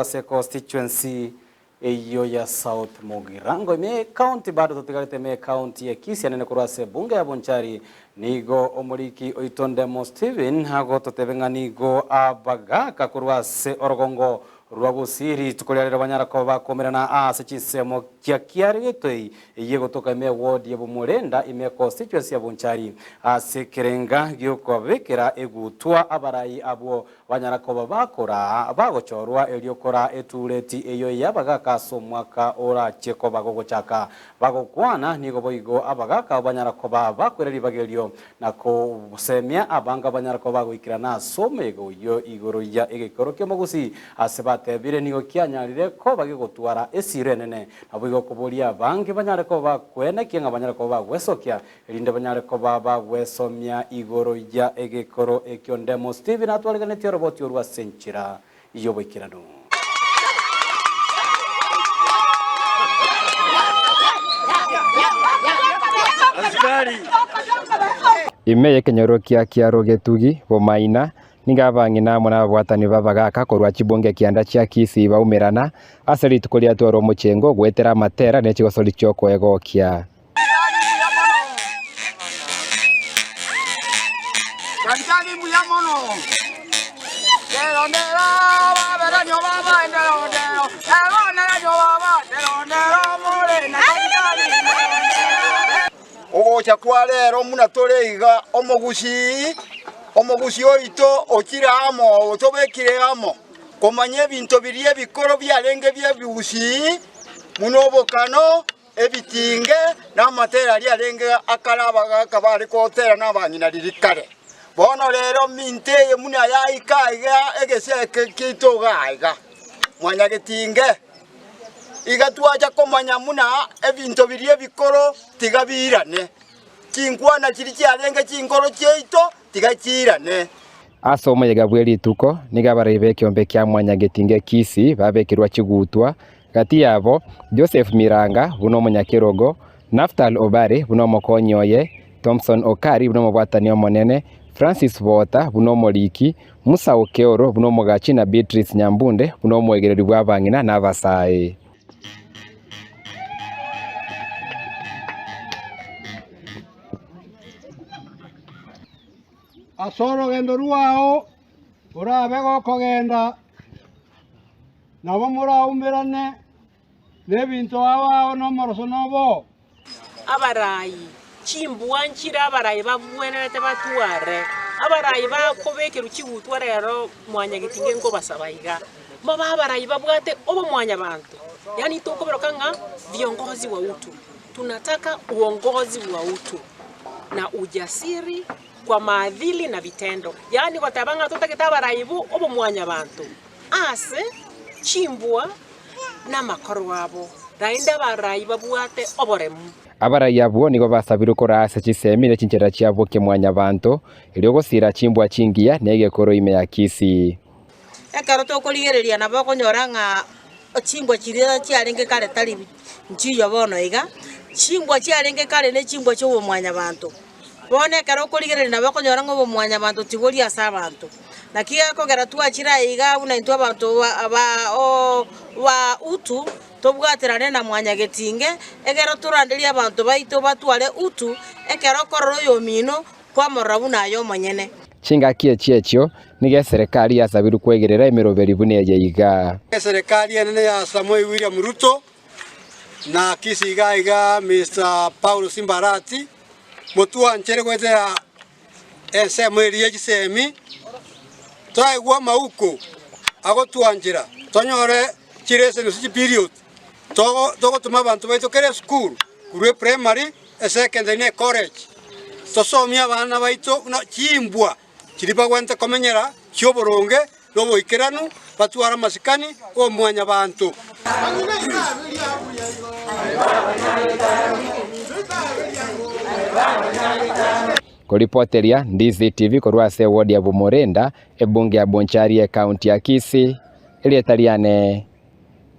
Ase constituency eyio ya South Mugirango ime ecounty bado totigarete ime ecounty ya Kisii anene korwa ase ebunge ya Bonchari nigo omoriki oito Ndemo Stephen agototebia ng'a nigo abagaka korwa ase orogongo rwa Gusii rituko ria rero banyara koba bakomerana ase chinsemo chia Kiaregetoi eyio egotoka ime eward ya Bomorenda ime constituency ya Bonchari ase ekerenga giokobabekera egutwa abarai abwo Banyara koba bakora bagochorwa erio kora etureti eyio y'abagaaka ase omwaka orachie koba gogochaka. Bagokwana nigo boigo abagaaka abwo banyara koba bakwera ribaga erio, na kosemia abange banyara koba bagoikerana ase omoyega oyio igoro ya egekoro ki'omogusii ase batebire nigo kianyarire koba gegotwara esiiro enene. Naboigo koboria abange banyare koba bakwenekia ng'a banyare koba bagwesokia Erinde banyare koba bagwesomia igoro ya egekoro ekio ndemo Stephen atwariganetie oroboti orwo ase enchera y'oboikeranu. Ime y'ekenyoro kia Kiarogetugi, Bomaina, nigo abang'ina amo nababwatani b'abagaaka korwa chibunge kianda chia Kisii baumerana ase rituko riatwarwa omochengo goetera amatera ne chigosori chi'okoegokia. Ogocha kwa rero buna tore iga, omogusii, omogusii oito ochire amo, otobekire amo, komanya ebinto biria ebikoro biarenge bi'ebigusii, buna obokano, Ebitinge na amatera aria arenge akare abagaaka bare gotera na abang'ina riria kare. Bono rero minto eye buna yaika iga egese eke kiaito igaa iga, mwanyagetinge, iga twacha komanya buna ebinto biria ebikoro tiga biirane, chinkwana chiria chiarenge chinkoro chiaito tiga chiirane. Ase omoyega bwe rituko nigo abarai b'ekeombe kia mwanyagetinge Kisii babekirwa chigutwa, Gati yabo, Joseph Miranga buna omonyakerogo, Naftal Obare buna omokonyi oye, Thompson Okari buna omobwatani omonene, Francis Bota buna omoriki, Musa Okeoro buna omogachi na Beatrice Nyambunde buna omoegereri bw'abang'ina na abasae. Ase orogendo rwao orabe gokogenda, nabo moraumerane nebinto ao ao nomoroso nobo. Abarai, chimbwa nchire abarai babwenerete batware, abarai bakobekerwa chigutwa rero mwanyagetinge nkobasaba iga, mbabe abarai babwate obomwanyabanto, yaani tokoberoka ng'a viongozi wa utu, tunataka uongozi wa utu na ujasiri kwa maadili na vitendo, yaani goteba ng'a totagete abarai bo obomwanyabanto. Ase chimbwa namakoro abo, naende abarai babwate oboremu. Abarai abwo nigo basabirwe koraa ase chisemi ne chinchera chiabo kemwanyabanto, erio gosiira chimbwa chingiya na egekoro ime ya Kisii. Ekero tokorigereria nabo okonyora ng'a chimbwa chiria chiarenge kare tari nchiyo bono iga, chimbwa chiarenge kare ne chimbwa chia obomwanyabanto. Bono ekero okorigereria nabo okonyora ng'a obomwanyabanto tibori ase abanto. Naki gekogera twachire aiga buna intwe abanto ba utu, tobwaterane na mwanyagetinge, ekero toranderie abanto baito batware utu, ekero okorora oyomino, kwamorora buna aye omonyene. Chingaki echi echio nigo eserekari yasabirwe kwegerera emeroberi buna eye iga. Eserekari enene ya Samoei William Ruto na Kisii iga iga Mister Paul Simbarati, motwanchere goetera ensemo eria ye chisemi, toraigwe amauko agotwanchera tonyore chilesson gose chiperiod togo togotoma abanto baito kera esukuru korwa eprimary, esecondary na ecollege, tosomie abana baito buna chimbwa chiria bagwenerete komenyera chi'oboronge na oboikeranu, batware amasikani 'omwanyabanto. Koripoteria Ndizi TV korwa ase ewodi ya Bumurenda, ebunge ya Bonchari ekaunti ya Kisii, erieta riane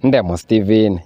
Ndemo Stephen.